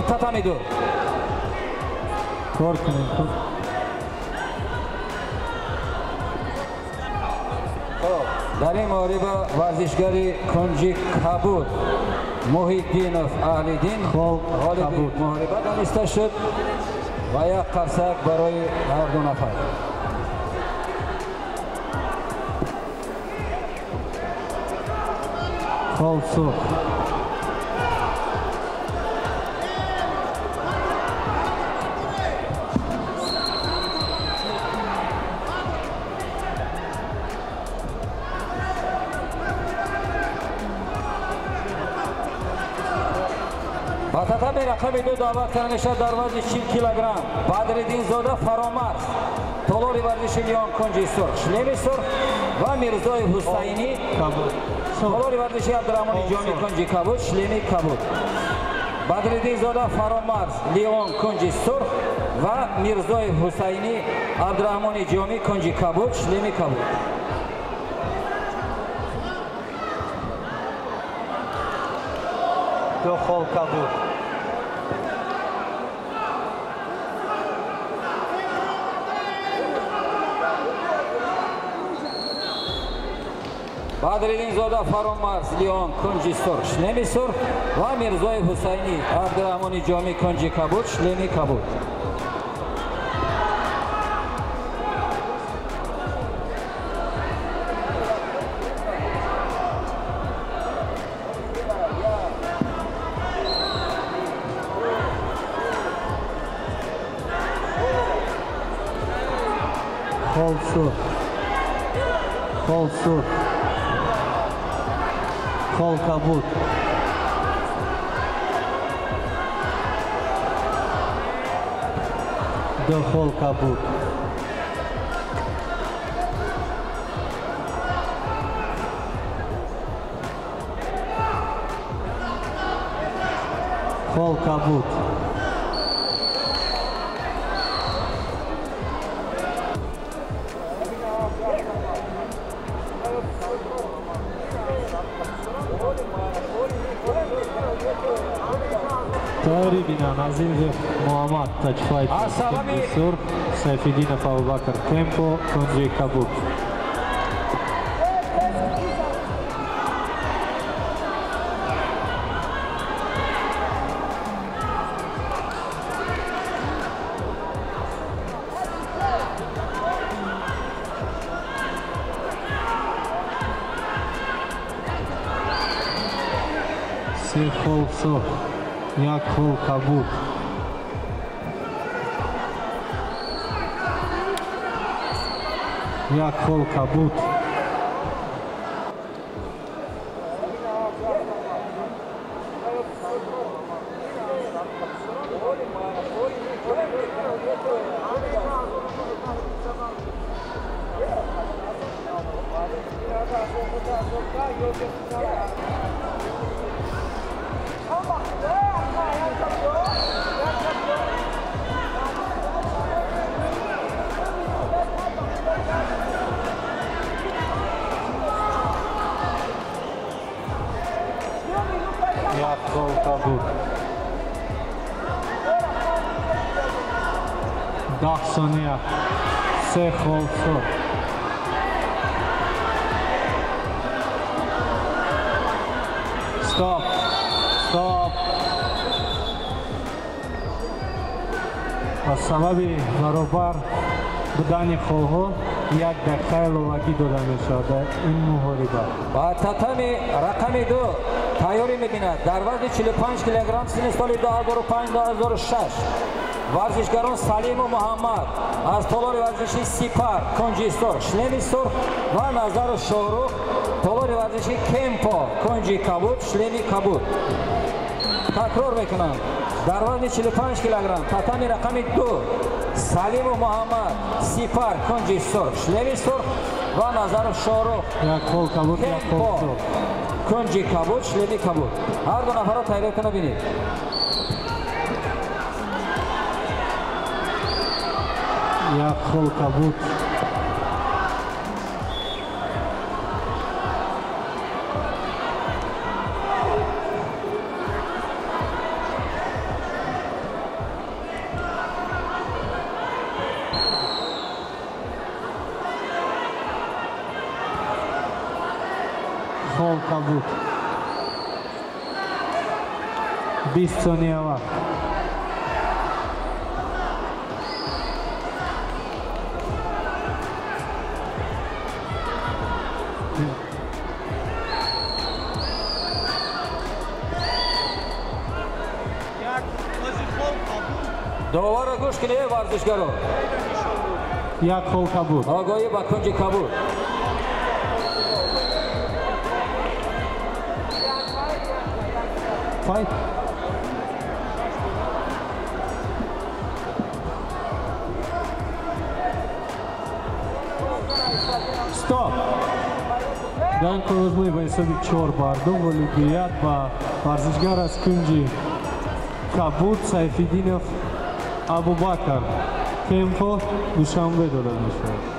сурх, татами 2. Кор кунем. Дар ин муҳориба варзишгари кунҷи кабуд Муҳиддинов Аҳлиддин ғолиби муҳориба дониста шуд ва як қарсак барои ҳар ду нафар. Хол сурх. Ба татами рақами 2 даъват карда мешавад дар вазни 40 килограмм Бадриддинзода Фаромарз, толори варзиши Лион, кунҷи сурх, шлеми сурх ва Мирзоев Ҳусайнӣ, толори варзиши Абдураҳмони Ҷомӣ, кунҷи кабуд, шлеми кабуд. Бадриддинзода Фаромарз, Лион, кунҷи сурх ва Мирзоев Ҳусайнӣ, Абдураҳмони Ҷомӣ, кунҷи кабуд, шлеми кабуд. Ду хол кабуд. Бадриддинзода Фаромарз, Лион, кунҷи сурх, шлеми сурх ва Мирзоев Ҳусайнӣ, Абдураҳмони Ҷомӣ, кунҷи кабуд, шлеми кабуд. Хол сурх. Хол сурх. Хол кабуд. Ду хол кабуд. Хол кабуд. Тайёрӣ бинанд Азизов Муҳаммад, Таҷфайт, кунҷи сурх, Сайфиддинов Абубакр, Темпо, кунҷи кабуд. Се хол сурх, як хол кабуд. Як хол кабуд. Як хол кабуд. 10 сония. Се хол сурх. Стоп. Стоп. Аз сабаби баробар будани холҳо як дақиқа иловагӣ дода мешавад дар ин муҳориба. Ба татами рақами 2 тайёрӣ мебинад дар вазни 45 килограмм синни соли 2005-2006 варзишгарон Салиму Муҳаммад аз толори варзиши Сипар, кунҷи сурх, шлеми сурх ва Назару Шоҳрух, толори варзиши Кемпо, кунҷи кабуд, шлеми кабуд. Такрор мекунам, дар вазни 45 килограмм татами рақами 2 Салиму Муҳаммад, Сипар, кунҷи сурх, шлеми сурх ва Назару Шоҳрух, як хол кабуд, як хол сурх, кунҷи кабуд, шлеми кабуд. Ҳар ду нафарро тайёр кунед, бинед. Як хол кабуд. Хол кабуд. 20 сония вақт. Доварро гӯш кунед, варзишгарон. Як хол кабуд. Огоҳӣ ба кунҷи кабуд. Fight. Стоп. Дар озмои ба ҳисоби 4-2 ғолибият ба варзишгар аз кунҷи кабуд Сайфиддинов Абубакр, Темпо, Душанбе дода мешавад.